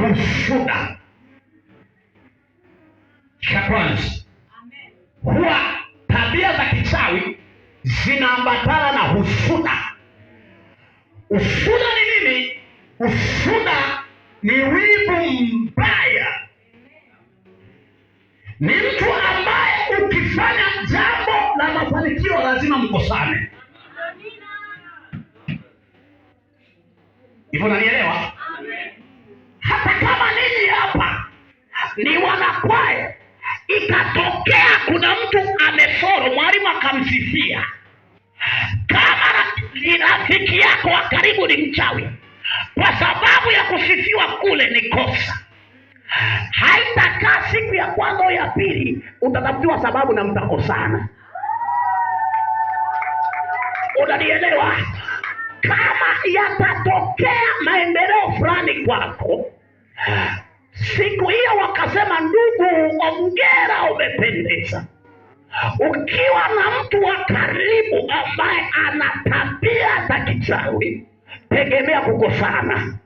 Husuda. Cha kwanza, huwa tabia za kichawi zinaambatana na husuda. Husuda ni nini? Husuda ni wivu mbaya, ni mtu ambaye ukifanya jambo la mafanikio lazima mkosane. Hivyo nanielewa? Hata kama ninyi hapa ni wanakwaya, ikatokea kuna mtu ameforo, mwalimu akamsifia, kama ni rafiki yako wa karibu ni mchawi, kwa sababu ya kusifiwa kule ni kosa. Haitakaa siku ya kwanza au ya pili, utatafutiwa sababu na mtakosana. Unanielewa? Kama yatatokea maendeleo fulani kwako siku hiyo, wakasema ndugu, ongera, umependeza. Ukiwa na mtu wa karibu ambaye ana tabia za kichawi, tegemea kukosana.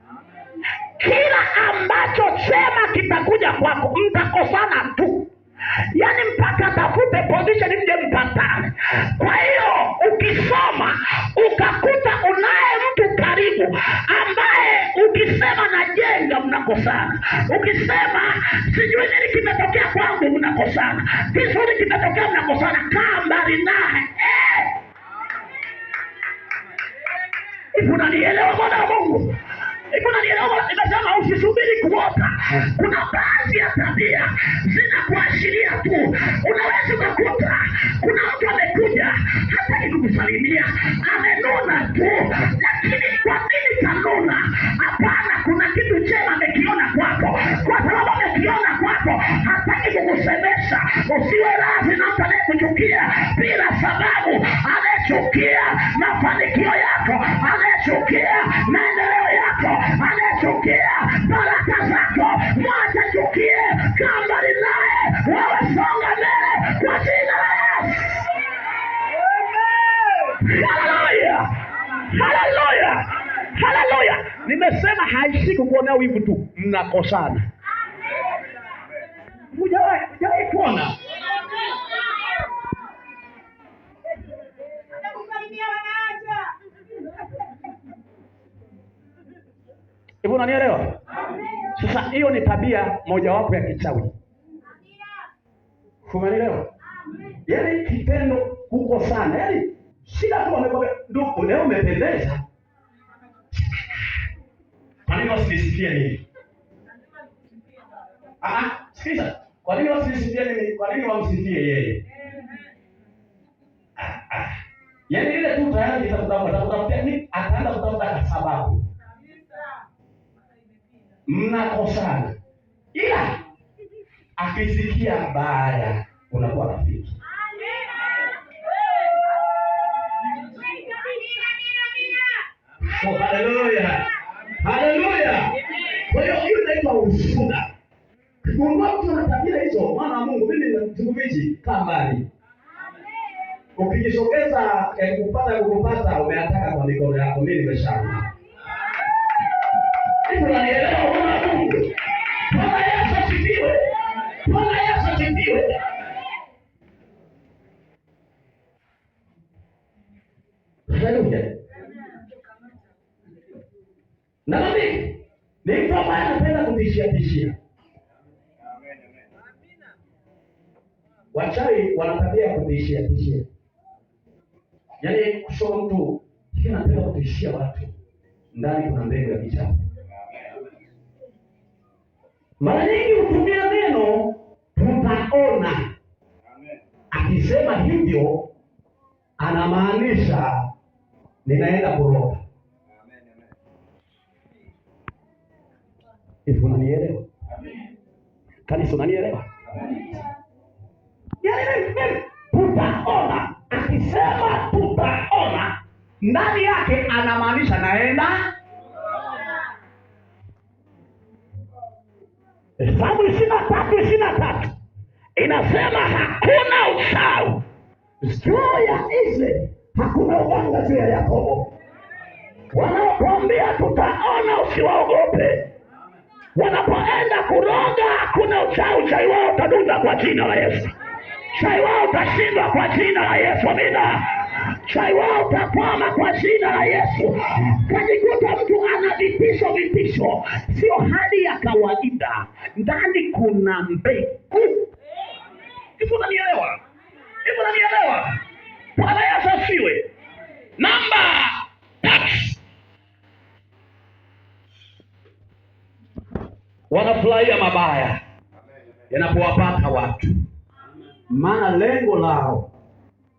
Kila ambacho chema kitakuja kwako, mtakosana tu, yaani mpaka tafute position mje mpatane. Kwa hiyo ukisoma ukakuta unaye mtu karibu ambaye ukisema najenga, mnakosana. Ukisema sijui nini kimetokea kwangu, mnakosana. Kizuri kimetokea, mnakosana. Kaa mbali naye. Hivi unanielewa mwana wa Mungu? Hivi unanielewa? Nimesema usisubiri kuota. Kuna baadhi ya tabia zinakuashiria tu. Unaweza ukakuta kuna mtu amekuja hataki kukusalimia, amenuna tu, lakini kwa nini kanuna? Hapana, kuna kitu chema amekiona kwako. Kwa sababu amekiona kwako, hataki kukusemesha. Usiwe radhi na mtu anayekuchukia bila sababu, anayechukia mafanikio yako, anayechukia maendeleo yako, anayechukia baraka zako, mwache chukie, kaa mbali naye, wewe songa mbele kwa jina la Yesu. Haleluya, haleluya, haleluya! Nimesema haishiki kukuonea wivu tu, mnakosana. Hujawahi kuona? Hivyo unanielewa? Sasa hiyo ni tabia mojawapo ya kichawi. Umenielewa? Yaani kitendo kukosana, yaani shida tu wamekwambia ndugu, leo umependeza. Kwa nini wasinisifie mimi? Sikiza. Kwa nini wasinisifie mimi? Kwa nini wamsifie yeye? Yaani ile tu tayari itakutafuta, ni ataanza kutafuta sababu. Mnakosana. Ila akisikia baya unakuwa rafiki. Oh, haleluya. Haleluya. Kwa hiyo hiyo inaitwa ushuhuda. Kigundua mtu ana tabia hizo, mwana wa Mungu, mimi sikufichi, kaa mbali. Ukijisogeza kupata kukupata, umeataka kwa mikono yako, mimi nimeshaona. Hivi unanielewa mwana wa Mungu? Bwana Yesu asifiwe. Bwana Yesu asifiwe. Haleluya. Na mimi ni mtu ambaye anapenda kutishia tishia. Wachawi wana tabia ya kutishia tishia. Yaani kusoma mtu hivi anapenda kutishia watu. Ndani kuna mbegu ya kichawi. Mara nyingi hutumia neno tutaona. Akisema hivyo anamaanisha ninaenda kuroga. Hivi unanielewa? Kanisa, unanielewa? Yaani mimi tutaona. Akisema tutaona, ndani yake anamaanisha naenda. Hesabu 23:23 inasema hakuna uchawi juu ya Israeli, hakuna uganga juu ya Yakobo. Wanaokuambia tutaona usiwaogope. Wanapoenda kuroga, hakuna uchawi, uchawi wao utadunda kwa jina la Yesu. Chai wao utashindwa kwa jina la Yesu. Amina. Chai wao utakwama kwa jina la Yesu. Kajikuta mtu ana vitisho vitisho, sio hali ya kawaida, ndani kuna mbegu. Hivi unanielewa? Hivi unanielewa? Bwana Yesu asifiwe. Namba 3, wanafurahia mabaya yanapowapata watu, maana lengo lao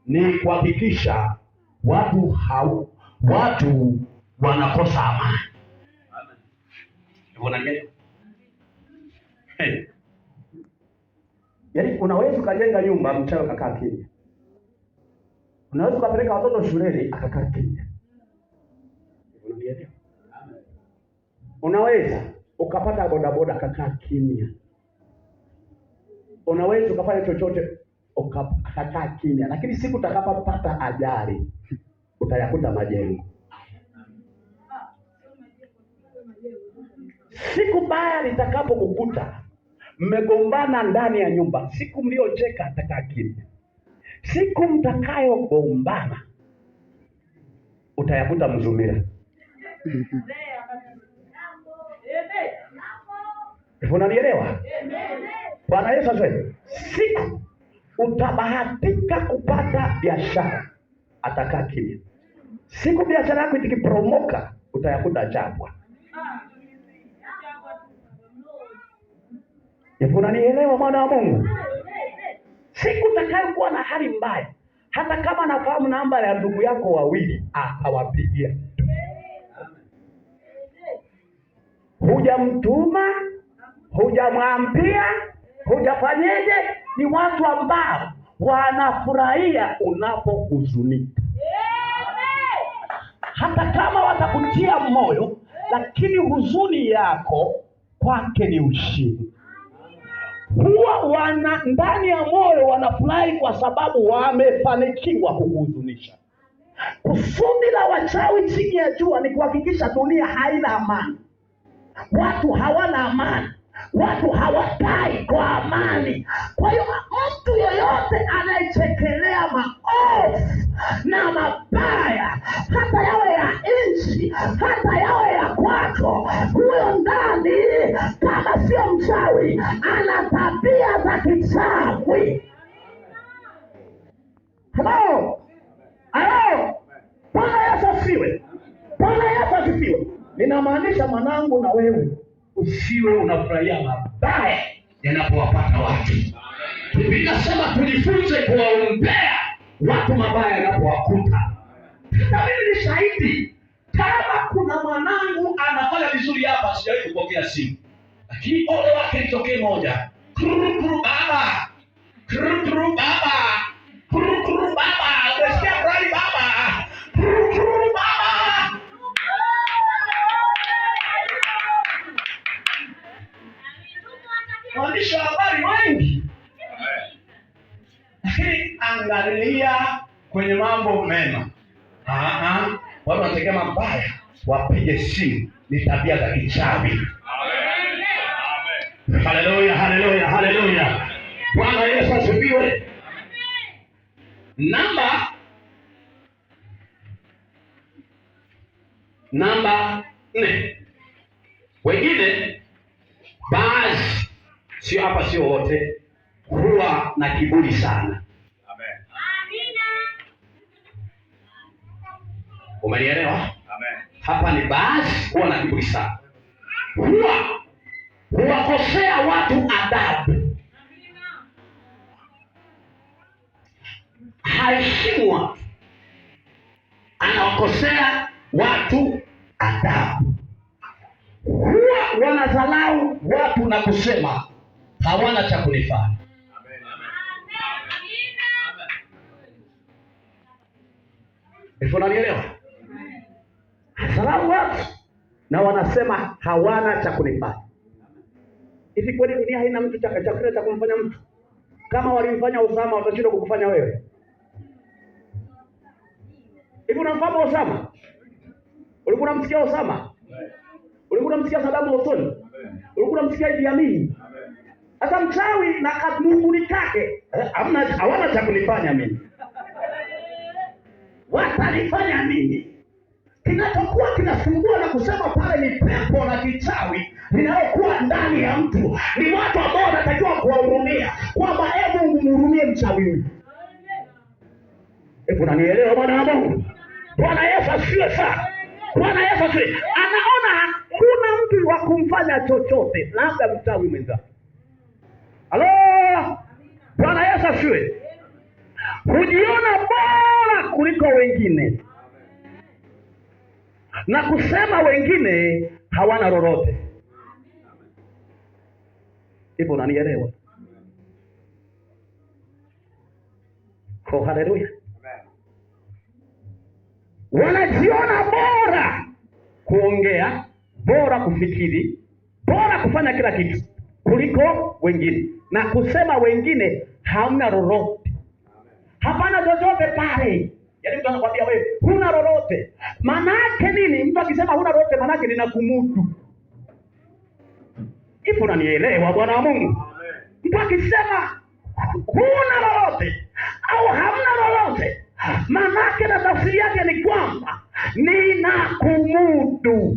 ni kuhakikisha watu wanakosa amani. Unanielewa? Hey. Yaani unaweza ukajenga nyumba mchawi akakaa kimya. Unaweza ukapeleka watoto shuleni akakaa kimya. Unanielewa? Unaweza ukapata bodaboda akakaa kimya. Unaweza ukafanya chochote akakaa kimya, lakini siku utakapopata ajali utayakuta majengo. Siku baya litakapokukuta, mmegombana ndani ya nyumba, siku mliocheka atakaa kimya. Siku mtakayogombana utayakuta mzumira. Unanielewa? Bwana Yesu asifiwe. Siku utabahatika kupata biashara atakaa kimya. Siku biashara yako ikipromoka utayakuta jabwa. Unanielewa mwana wa Mungu? Siku utakayokuwa na hali mbaya, hata kama nafahamu namba ya ndugu yako wawili, akawapigia. Hujamtuma, hujamwambia, hujafanyeje, ni watu ambao wanafurahia unapohuzunika. Hata kama watakutia moyo, lakini huzuni yako kwake ni ushindi. Huwa wana ndani ya moyo wanafurahi kwa sababu wamefanikiwa kukuhuzunisha. Kusudi la wachawi chini ya jua ni kuhakikisha dunia haina amani, watu hawana amani, watu hawakai kwa amani. Kwa hiyo mtu yeyote anayechekelea maovu na mabaya, hata yawe ya nchi, hata yawe ya kwako, huyo ndani kama sio mchawi ana tabia za kichawi. Hello? Hello? Bwana Yesu asifiwe. Bwana Yesu asifiwe. Ninamaanisha mwanangu na wewe usiwe unafurahia mabaya yanapowapata watu. Biblia inasema tujifunze kuwaombea watu mabaya yanapowakuta. Hata mimi ni shahidi, kama kuna mwanangu anafanya vizuri hapa, sijawahi kupokea simu, lakini ole wake litokee moja, kuru kuru baba, kuru kuru baba, kuru kuru baba, umesikia brali baba, kuru kuru baba. Waandishi wa habari wengi, lakini angalia kwenye mambo mema. Watu wanategemea mabaya, wapige simu, ni tabia za kichawi. Haleluya, haleluya, haleluya. Bwana Yesu asifiwe. Namba 4. Wengine baadhi, sio hapa, sio wote, huwa na kiburi sana. Amen. Umenielewa? Amen. Hapa ni baadhi huwa na kiburi sana, huwa huwakosea watu adabu, haheshimu watu, anawakosea watu adabu, huwa wanadharau watu na kusema hawana cha kunifanya. Hivyo unanielewa? Hadharau watu na wanasema hawana cha kunifanya. Hivi kweli dunia haina mtu chakula cha kumfanya mtu? Kama walimfanya Osama, watashindwa kukufanya wewe? Hivi unamfahamu Osama? Ulikuwa unamsikia Osama? Ulikuwa unamsikia Saddam Hussein? Ulikuwa unamsikia Idi Amin? Sasa mchawi na kamunguni kake, hamna, hawana cha kunifanya mimi, watanifanya nini? Kinachokuwa kinasumbua na kusema pale ni pepo la kichawi linalokuwa ndani ya mtu. Ni watu ambao wanatakiwa kuwahurumia, kwamba e Mungu mhurumie mchawi huyu. Hebu nanielewa, Bwana wa Mungu. Bwana Yesu asifiwe sana. Bwana Yesu asifiwe. Anaona hakuna mtu wa kumfanya chochote, labda mchawi mwenzake. Halo, Bwana Yesu asifiwe. Hujiona bora kuliko wengine na kusema wengine hawana lolote. Hivyo unanielewa? Oh, haleluya! Wanajiona bora kuongea, bora kufikiri, bora kufanya kila kitu kuliko wengine, na kusema wengine hamna lolote, hapana chochote pale. Yaani mtu anakwambia wewe huna lolote. Maana yake nini? Mtu akisema huna lolote, maana yake ninakumudu. Ipo, unanielewa Bwana wa Mungu? Mtu akisema huna lolote au hamna lolote, maana yake na tafsiri yake ni kwamba ninakumudu.